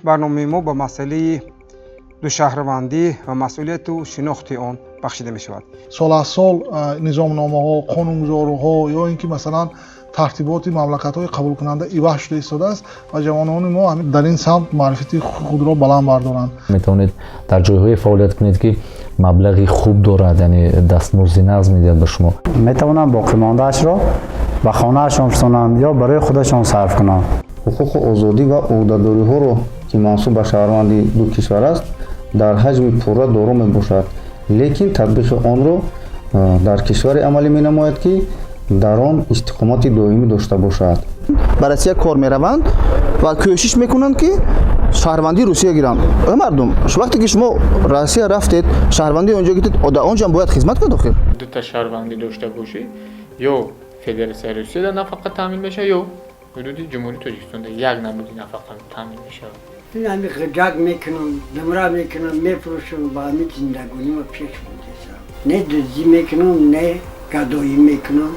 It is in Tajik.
Барномаи мо ба масъалаи душаҳрвандӣ ва масъулияту шинохти он бахшида мешавад. Сол аз сол низомномаҳо, қонунгузориҳо ё ин ки, масалан, тартиботи мамлакатҳои қабулкунанда иваз шуда истодааст ва ҷавонони мо дар ин самт маърифати худро баланд бардоранд. Метавонед дар ҷойҳое фаъолият кунед, ки маблағи хуб дорад, яъне дастмузди нағз медиҳад ба шумо. Метавонанд боқимондаашро ба хонаашон фирсонанд ё барои худашон сарф кунанд. Ҳуқуқу озодӣ ва ӯҳдадориҳоро, ки мансуб ба шаҳрванди ду кишвар аст, дар ҳаҷми пурра доро мебошад, лекин татбиқи онро дар кишваре амалӣ менамояд, ки дар он истиқомати доимӣ дошта бошад. Ба Россия кор мераванд ва кӯшиш мекунанд, ки шаҳрвандии Русия гиранд. Ой мардум, вақте ки шумо Россия рафтед, шаҳрвандии онҷо гирифтед, дар онҷо ҳам бояд хизмат кунед охир. Дута шаҳрвандӣ дошта бошӣ, ё Федератсияи Русияда нафақа таъмин мешавад, ё ҳудуди Ҷумҳурии Тоҷикистонда як намуди нафақа таъмин мешавад. Ҳами ғиҷак мекунам, думра мекунам, мефурӯшам, ба ҳами зиндагонима пеш бурдесам. Не дуздӣ мекунам, не гадоӣ мекунам.